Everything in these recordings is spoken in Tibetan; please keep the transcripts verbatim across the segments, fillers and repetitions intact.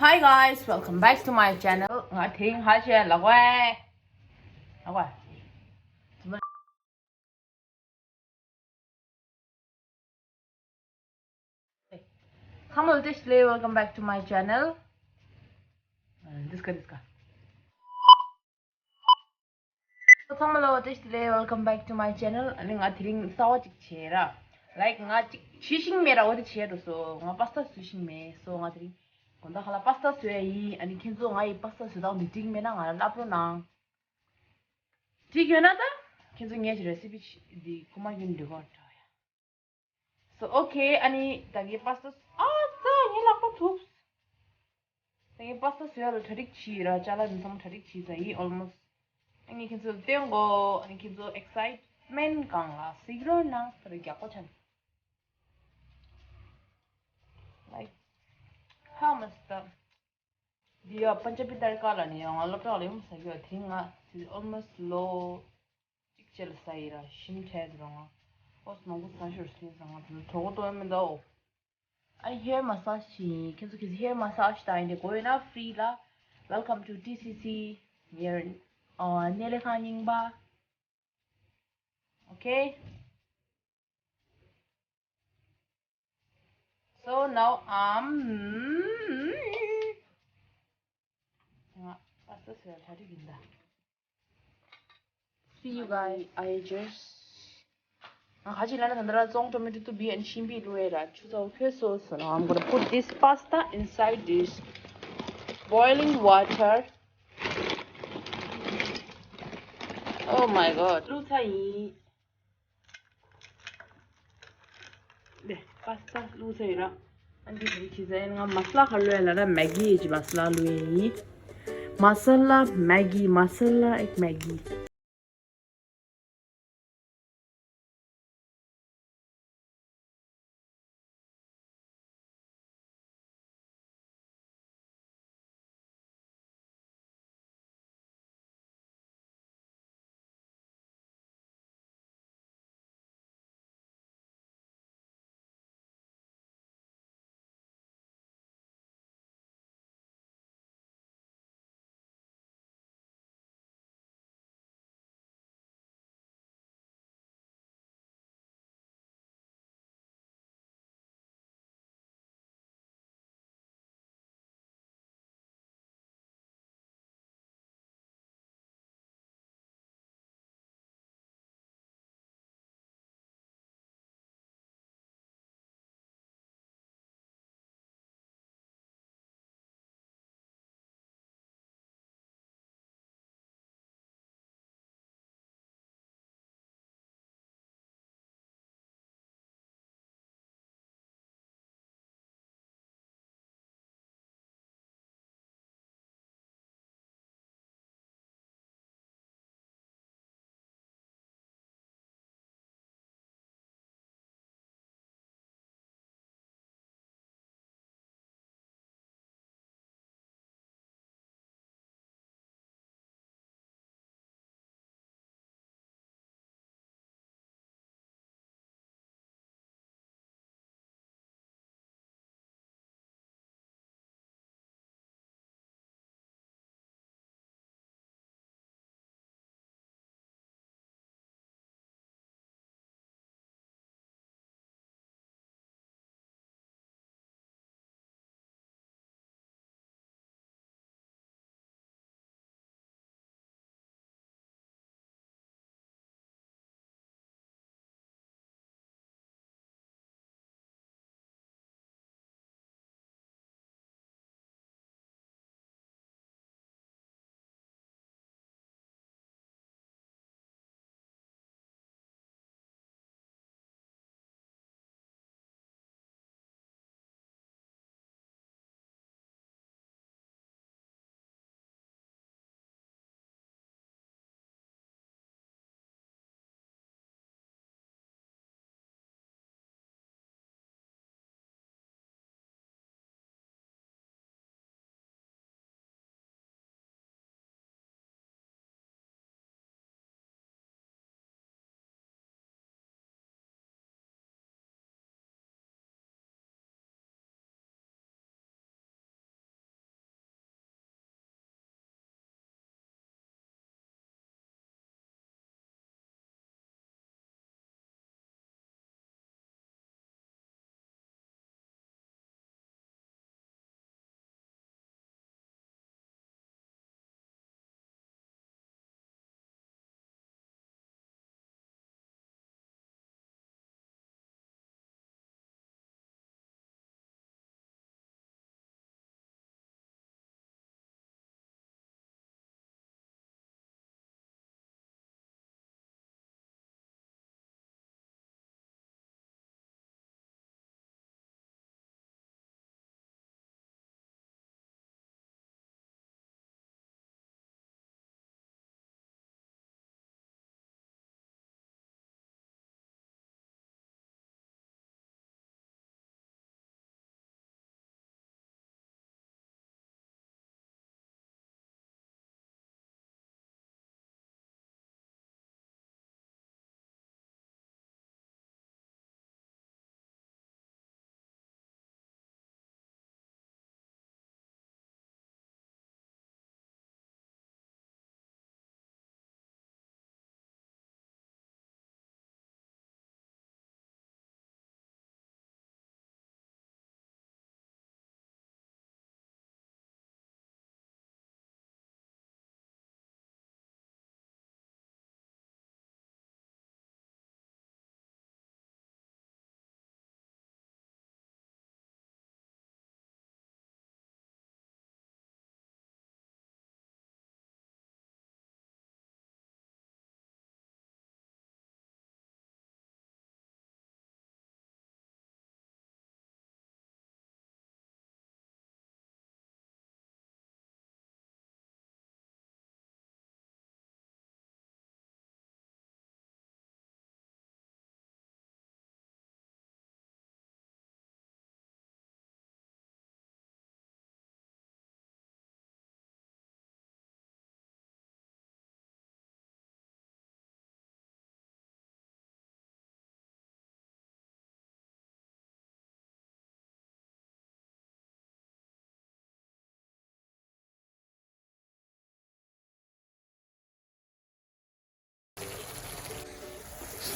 Hi guys, welcome back to my channel. ང་དེ་རིང་ཧ་ཤེ་ལག་བས། ལག་བས། ཚང་མ་ལ་བཀྲ་ཤིས་བདེ་ལེགས། welcome back to my channel. འདི་སྐད་འདི་སྐད། ཚང་མ་ལ་བཀྲ་ཤིས་བདེ་ལེགས། welcome back to my channel. ཨ་ནི་ང་དེ་རིང་གསར་པ་ཅིག་བྱས་ར། like ང་ཅིག་བྱེད་ཤིང་མེད་ར། འོ་དེ་བྱས་འགྲོ་སོ། ང་པ་སྟ་བཟོ་ཤིང་མེད་སོ། ང་དེ་རིང་དགོང་དག་ཁ་ལག་པ་སྟ་བཟོ་ཡ་ཡིན། ཨ་ནི་ཁྱེད་ཚོ་ང་ཡི་པ་སྟ་བཟོ་སྟངས་འདི་འགྲིག་མེད་ན་ང་ལ་ལབ་རོགས་གནང་། འགྲིག་ཡོད་ན་ད། ཁྱེད་ཚོ་ངའི་རེ་སི་པི་འདི་ཁུག་མ་གྱོན་འདི་གོ་འདྲ་ཡ། So okay, ཨ་ནི་ད་ངའི་པ་སྟ། ཨ་ཙི་ངའི་ལག་པ་ཐུག་ད་ངའི་པ་སྟ་བཟོ་ཡ་ལ་གྲ་སྒྲིག་བྱས་ར། ཅ་ལག་འདི་ཚང་མ་གྲ་སྒྲིག་བྱས་ཙང་ཡིན་almost. ཨ་ནི་ཁྱེད་ཚོ་སྟོན་གོ། ཨ་ནི་ཁྱེད་ཚོ་excitement སྒང་ལ་གཟིགས་རོགས་གནང་། ད་རུ་རྒྱག་པ་ཆ་ནས། like how much the འདི་ཡ་པན་ཇ་བི་ཏར་ཀ་ལ་ནི་ཡང་ང་སློབ་གྲྭ་ལ་ཡོང་ས་གི་བ། དེ་རིང་ང་དེ་almost ལོ་གཅིག་བྱས་ལ་ས་ཡི་ར། ཞིམ་ཁྲལ་དུ་རང་ཨོ་སི་མང་པོ་ཟ་ཤོར་སོང་ས། ང་དེ་གྲོད་ཁོག་ལྟོགས་མི་འདའོ། ཨ་hair massage བྱིན། ཁྱེད་ཚོ་ཁྱེད་ཚོ་hair massage ད་ཡིན་དེ་གོ་ཡོད་ན་free ལ། welcome to T C C near ནེ་ལེ་ཁང་རྙིང་པ། Okay. So now I'm ང་པ་སྟ་བཟོ་ཡ་གྲ་སྒྲིག་ཡིན་ད། See you guys. I just ང་ཁ་ཅིག་ལ་ན་ད་ལྟ་ར་ཙོང་ཊོ་མེ་ཊོ་ཏུ་བི་ཨན་ཤིང་པི་ལུ་ཨེ་ར་ཆུ་ཚ་བོ་ཁྱོད་སོ་སོ། Now I'm gonna put this pasta inside this boiling water. Oh my god. བླུགས་ཚར་ཡིན། དེ་པ་སྟ་བླུགས་ཚར་ཡིན་ར། ཨ་འདི་ག་རེ་བྱེད་ཚར་ཡིན། ང་མ་ས་ལ་ག་རེ་བླུགས་ཡ་ལབ་ན་མེ་གི་ཡི་ཅི་མ་ས་ལ་བླུགས་ཡ་ཡིན། མ་ས་ལ་མེ་གི། མ་ས་ལ་ཨེག་མེ་གི།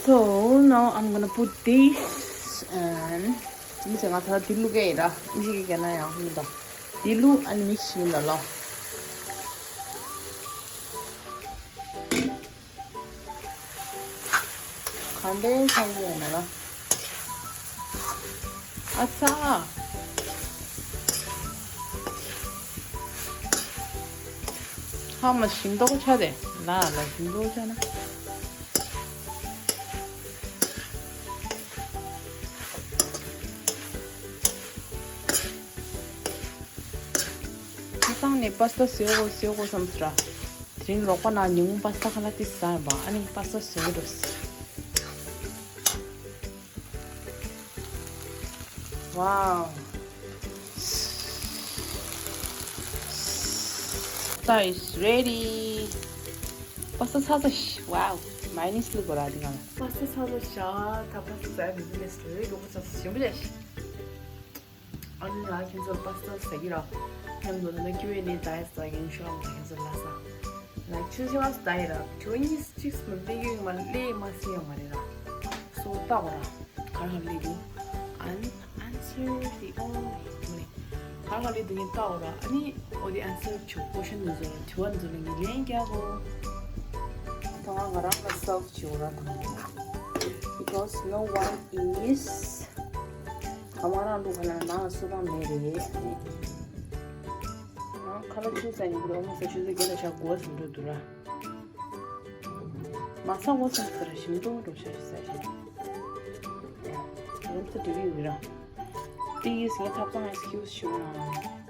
So now I'm gonna put this and མི་ཚེ་ང་ད་དེ་བླུག་གི་ཡིན་ར། མི་ཞིག་གི་ན་ཡང་མི་འདུག་དེ་བླུག་ཨ་ནི་མིག་སི་མི་འདུག་ལོ། ག་འདྲའི་ཚང་གི་ཡོད་ན་ལ། ཨ་ཚ། ཧ་མ་ཞིམ་མདོག་ཆ་དེ། ལ་ལ་ཞིམ་མདོག་ཆ་ན། ཁ་སང་ནས་པ་སྟ་བཟོས་དགོས་བཟོས་དགོས་བསམ་སོང་ར། དེ་རིང་རོགས་པ་ན་ཉུང་པ་སྟ་ཁ་ལ་ཏི་ཟ་བ་ཨ་ནི་པ་སྟ་བཟོས་འགྲོ། Wow. Pasta is ready. Pasta ཚ་ཚ་ཤི། Wow. མའི་ནི་སི་ལི་གོ་ར་དེ་གང་། Pasta ཚ་ཚ་ཤ་ད་pasta ཟ་ཡ་མི་འདུག་ལས་སི་རེད་རོགས་པ་ཚ་ཚ་ཞིམ་པོ་ཡ་ཤི། ཨ་ནི་ང་ཁྱེད་ཚོར་པ་སྟ་ཟ་གི་ར། མཉམ་དུ་ན་ན་ཀྱུ་ཨེན་ཨེ་ཌའེ་ཊི་ཟ་གི་ཡིན་ཤོག་ཁྱེད་ཚོར་ལ་ཟ། ལ་ཆུ་ཆེ་བ་ཟ་ཡི་ར། ཁྱོད་གཉིས་གཅིག་སུ་ལས་ཡོད་མ་ལས་མ་སི་ཡོད་མ་རེད་ར། སོ་ལྟ་བ་ར། གར་ཧ་ལས་དུ། And answer the all མ་རེད། གར་ཧ་ལས་དུ་ངས་ལྟ་བ་ར། ཨ་ནི་འོ་དེ་answer ཆོ་ཀོ་ཤན་དུ་ཟོ་ར་དྲི་བ་འཛོ་ལ་ངས་ལན་རྒྱག་གོ། ད་ང་ང་རང་ལ་སོལབ་བྱེད་འོ་ར་དང་། Because no one is ག་མ་རང་འདུག་ག་ལ་ནང་སུ་དང་མེད་རེད། ནང་ཁ་ལ་ཆུ་ཟ་ཉིན་གུ་རོ་མོ་ས་ཆུ་ཟ་རྒྱ་ལ་ཆ་གོ་ཟིན་འགྲོ་འདུག་ར། མ་ས་འོ་ས་ཟ་ར་ཞིམ་ཏོ་འགྲོ་ཤ་ཞིག་ཟ་ཞིག་རོམ་ས་དྲི་གི་ཡོད་ར། ཏི་ཡིས་ངས་ཐབ་ཚང་ཨེག་སི་ཀིའུ་སི་ཞུ་ན།